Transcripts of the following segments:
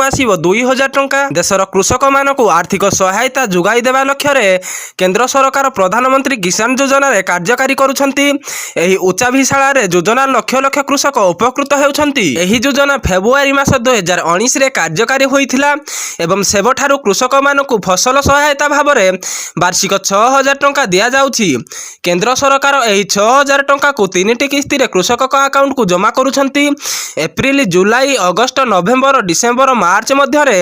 ଆସିବ 2000 ଟଙ୍କା। ଦେଶର କୃଷକମାନଙ୍କୁ ଆର୍ଥିକ ସହାୟତା ଯୋଗାଇ ଦେବା ଲକ୍ଷ୍ୟରେ କେନ୍ଦ୍ର ସରକାର ପ୍ରଧାନମନ୍ତ୍ରୀ କିଷାନ ଯୋଜନାରେ କାର୍ଯ୍ୟକାରୀ କରୁଛନ୍ତି। ଏହି ଉଚ୍ଚାଭିଳାଷୀ ଯୋଜନା ଲକ୍ଷ ଲକ୍ଷ କୃଷକ ଉପକୃତ ହେଉଛନ୍ତି। ଏହି ଯୋଜନା ଫେବୃଆରୀ ମାସ 2019ରେ କାର୍ଯ୍ୟକାରୀ ହୋଇଥିଲା ଏବଂ ସେବେଠାରୁ କୃଷକମାନଙ୍କୁ ଫସଲ ସହାୟତା ଭାବରେ ବାର୍ଷିକ 6000 ଟଙ୍କା ଦିଆଯାଉଛି। କେନ୍ଦ୍ର ସରକାର ଏହି 6000 ଟଙ୍କାକୁ ତିନିଟି କିସ୍ତିରେ କୃଷକଙ୍କ ଆକାଉଣ୍ଟକୁ ଜମା କରୁଛନ୍ତି। April, July, August, November, December, March ମଧ୍ୟରେ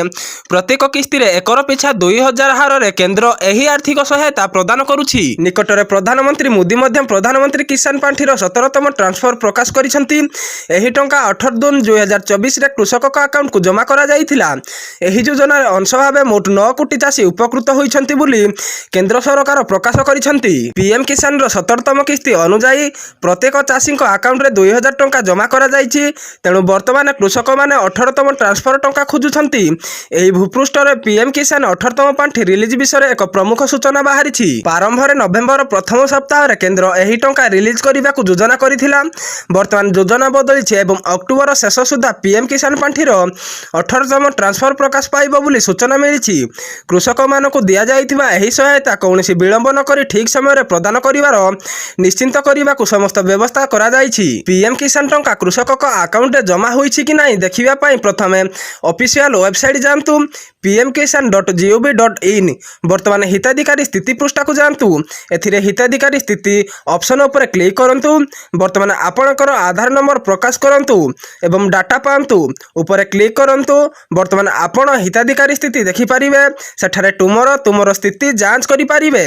ପ୍ରତ୍ୟେକ କିସ୍ତିରେ ଏକର ପିଛା 2000 ହାରରେ କେନ୍ଦ୍ର ଏହି ଆର୍ଥିକ ସହାୟତା ପ୍ରଦାନ କରୁଛି। ନିକଟରେ ପ୍ରଧାନମନ୍ତ୍ରୀ ମୋଦି ମଧ୍ୟ ପ୍ରଧାନମନ୍ତ୍ରୀ କିଷାନ ପାଣ୍ଠିର 17ତମ ଟ୍ରାନ୍ସଫର ପ୍ରକାଶ କରିଛନ୍ତି। ଏହି ଟଙ୍କା 18 ଜୁନ 2024ରେ କୃଷକଙ୍କ ଆକାଉଣ୍ଟକୁ ଜମା କରାଯାଇଥିଲା। ଏହି ଯୋଜନାର ଅଂଶ ଭାବେ ମୋଟ 9 କୋଟି ଚାଷୀ ଉପକୃତ ହୋଇଛନ୍ତି ବୋଲି କେନ୍ଦ୍ର ସରକାର ପ୍ରକାଶ କରିଛନ୍ତି। ପିଏମ୍ କିଷାନର 17ତମ କିସ୍ତି ଅନୁଯାୟୀ ପ୍ରତ୍ୟେକ ଚାଷୀଙ୍କ ଆକାଉଣ୍ଟରେ 2000 ଟଙ୍କା ଜମା କରାଯାଇଛି। ତେଣୁ ବର୍ତ୍ତମାନ କୃଷକମାନେ 18ତମ ଟ୍ରାନ୍ସଫର ଟଙ୍କା ଖୋଜୁଛନ୍ତି। ଏହି ଭୂପୃଷ୍ଠରେ ପିଏମ୍ କିଷାନ 18ତମ ପାଣ୍ଠି ରିଲିଜ ବିଷୟରେ ଏକ ପ୍ରମୁଖ ସୂଚନା ବାହାରିଛି। ପ୍ରାରମ୍ଭରେ ନଭେମ୍ବର ପ୍ରଥମ ସପ୍ତାହରେ କେନ୍ଦ୍ର ଏହି ଟଙ୍କା ରିଲିଜ କରିବାକୁ ଯୋଜନା କରିଥିଲା। ବର୍ତ୍ତମାନ ଯୋଜନା ବଦଳିଛି ଏବଂ ଅକ୍ଟୋବର ଶେଷ ସୁଦ୍ଧା ପିଏମ୍ କିଷାନ ପାଣ୍ଠିର 18ତମ ଟ୍ରାନ୍ସଫର ପ୍ରକାଶ ପାଇବ ବୋଲି ସୂଚନା ମିଳିଛି। କୃଷକମାନଙ୍କୁ ଦିଆଯାଇଥିବା ଏହି ସହାୟତା କୌଣସି ବିଳମ୍ବ ନକରି ଠିକ୍ ସମୟରେ ପ୍ରଦାନ କରିବାର ନିଶ୍ଚିତ କରିବାକୁ ସମସ୍ତ ବ୍ୟବସ୍ଥା କରାଯାଇଛି। ପିଏମ୍ କିଷାନ ଟଙ୍କା କୃଷକଙ୍କ ଆକାଉଣ୍ଟରେ ଜମା ହୋଇଛି କି ନାହିଁ ଦେଖିବା ପାଇଁ ପ୍ରଥମେ ଅଫିସିଆଲ ୱେବସାଇଟ୍ ଯାଆନ୍ତୁ, pmkisan.gov.in। ବର୍ତ୍ତମାନ ହିତାଧିକାରୀ ସ୍ଥିତି ପୃଷ୍ଠାକୁ ଯାଆନ୍ତୁ। ଏଥିରେ ହିତାଧିକାରୀ ସ୍ଥିତି ଅପସନ୍ ଉପରେ କ୍ଲିକ୍ କରନ୍ତୁ। ବର୍ତ୍ତମାନ ଆପଣଙ୍କର ଆଧାର ନମ୍ବର ପ୍ରକାଶ କରନ୍ତୁ ଏବଂ ଡାଟା ପାଆନ୍ତୁ ଉପରେ କ୍ଲିକ୍ କରନ୍ତୁ। ବର୍ତ୍ତମାନ ଆପଣ ହିତାଧିକାରୀ ସ୍ଥିତି ଦେଖିପାରିବେ। ସେଠାରେ ତୁମର ସ୍ଥିତି ଯାଞ୍ଚ କରିପାରିବେ।